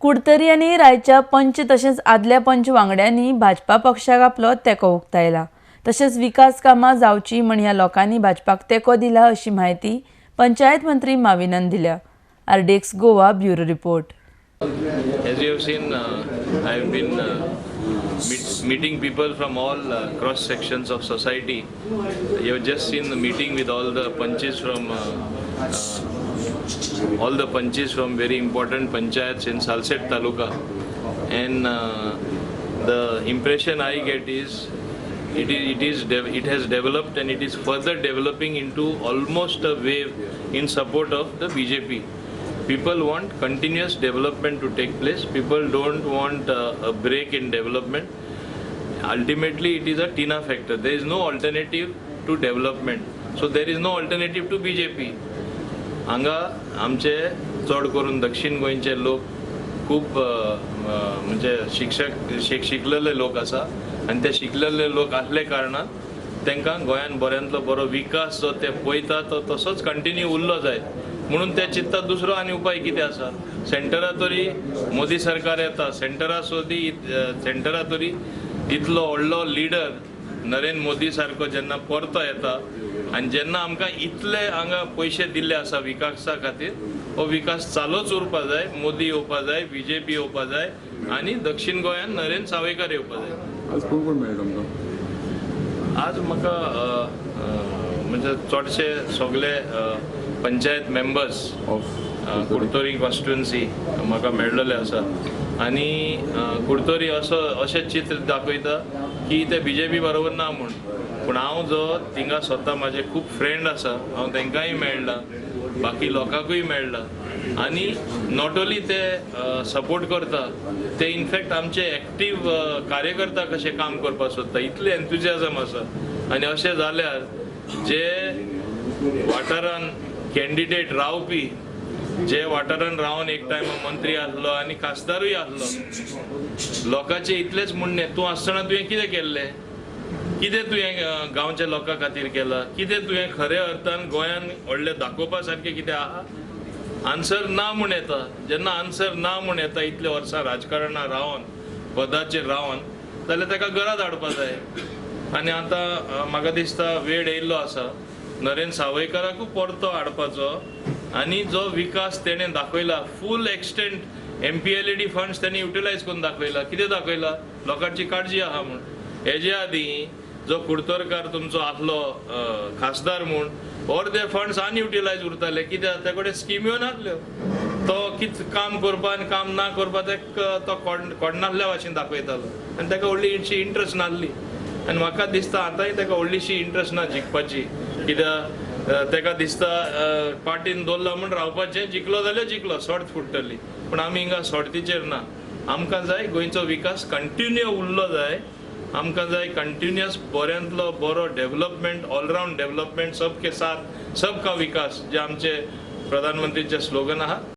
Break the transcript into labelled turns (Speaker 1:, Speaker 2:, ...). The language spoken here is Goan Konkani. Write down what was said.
Speaker 1: कुडतरी आनी रायच्या पंच तशेंच आदल्या पंच वांगड्यांनी भाजपा पक्षाक आपलो तेंको उक्तायला. तशेंच विकास कामां जावची म्हण ह्या लोकांनी भाजपाक तेंको दिला अशी म्हायती पंचायत मंत्री माविनान दिल्या. RDX Goa, bureau report.
Speaker 2: As you have seen, I have been meeting people from all cross sections of society. You have just seen the meeting with all the panches from very important panchayats in Salcete Taluka, and the impression I get is it has developed and it is further developing into almost a wave in support of the BJP. People want continuous development to take place. People don't want a break in development. Ultimately, it is a TINA factor. There is no alternative to development, so there is no alternative to BJP. हांगा आमचे चड करून दक्षिण गोंयचे लोक खूब अ, अ, म्हणजे शिक्षक शिकलेले लोक आसा आनी ते शिकलेले लोक आसले कारणान तांकां गोंयान बऱ्यांतलो बरो विकास जो ते पळयता तो तसोच कंटिन्यू उरलो जाय म्हणून ते चिंतता, दुसरो आनी उपाय कितें आसा? सेंटरा तरी मोदी सरकार येता, सेंटरा सोदी सेंटरा तरी इतलो व्हडलो लिडर नरेंद्र मोदी सारको जेन्ना परतो येता आनी जेन्ना आमकां इतले हांगा पयशे दिल्ले आसा विकासा खातीर, हो विकास चालूच उरपा जाय. मोदी येवपा जाय, बीजेपी येवपा जाय आनी दक्षिण गोंयान नरेंद्र सावयकार येवपा जाय.
Speaker 3: आज कोण कोण मेळ्ळे तुमकां?
Speaker 2: आज म्हाका अ, अ, म्हणजे चडशे सगळे पंचायत मेंबर्स
Speaker 3: ऑफ
Speaker 2: कुडतोरी कॉन्स्टिट्युन्सी म्हाका मेळ्ळले आसा आनी कुडतोरी असो अशें चित्र दाखयता की ते बीजेपी बरोबर ना म्हूण. पूण हांव जो थिंगा स्वता म्हाजे खूब फ्रेंड आसा, हांव तांकांय मेळ्ळा, बाकी लोकांकूय मेळ्ळा आनी not only ते सपोर्ट करता, ते इनफॅक्ट आमचे एक्टीव कार्यकर्ता कशे काम करपाक सोदता, इतले एन्थुजियाजम आसा. आनी अशें जाल्यार जे वाठारान कॅन्डिडेट रावपी, जे वाठारान रावन एक टायम मंत्री आसलो आनी खासदारूय आसलो, लोकांचे इतलेच म्हणणें, तूं आसतना तुवें कितें केल्लें? कितें तुवें गांवच्या लोकां खातीर केलां? कितें तुवें खऱ्या अर्थान गोंयान व्हडलें दाखोवपा सारकें कितें आहा? आन्सर ना म्हूण येता. जेन्ना आन्सर ना म्हूण येता, इतले वर्सां राजकारणां रावन, पदाचेर रावन, जाल्यार ताका घरा धाडपा जाय. आनी आतां म्हाका दिसता वेळ येयल्लो आसा नरेंद्र सावयकाराकूय परतो हाडपाचो. आनी जो विकास तेणें दाखयला, फूल एक्सटेंट एमपीएलएडी फंड्स तेणी युटिलायज करून दाखयला. कितें दाखयला? लोकांची काळजी आहा म्हूण. हेजे आदीं जो कुडतरकार तुमचो आसलो खासदार म्हूण, अर्दे फंड्स अनयुटिलायज उरताले. कित्याक? त्या कडेन स्किम्यो नासल्यो. तो कित काम करपा आनी काम ना करपा ते तो कोडनासल्या भाशेन दाखयतालो आनी ताका व्हडलीशी इंट्रस्ट नासली. आनी म्हाका दिसता आतांय ताका व्हडलीशी इंट्रस्ट ना जिखपाची, कित्याक ताका दिसता पार्टीन दवरला म्हूण रावपाचें, जिखलो जाल्यार जिखलो, सॉर्त फुट्टली. पूण आमी हिंगा सॉर्तीचेर ना. आमकां जाय गोंयचो विकास कंटिन्यू उरलो जाय. आमकां जाय कंटिन्युअस बऱ्यांतलो बरो डेव्हलपमेंट, ऑलरावंड डेव्हलपमेंट, सबके साथ सबका विकास जे आमचे प्रधानमंत्रीचे स्लोगन आहा.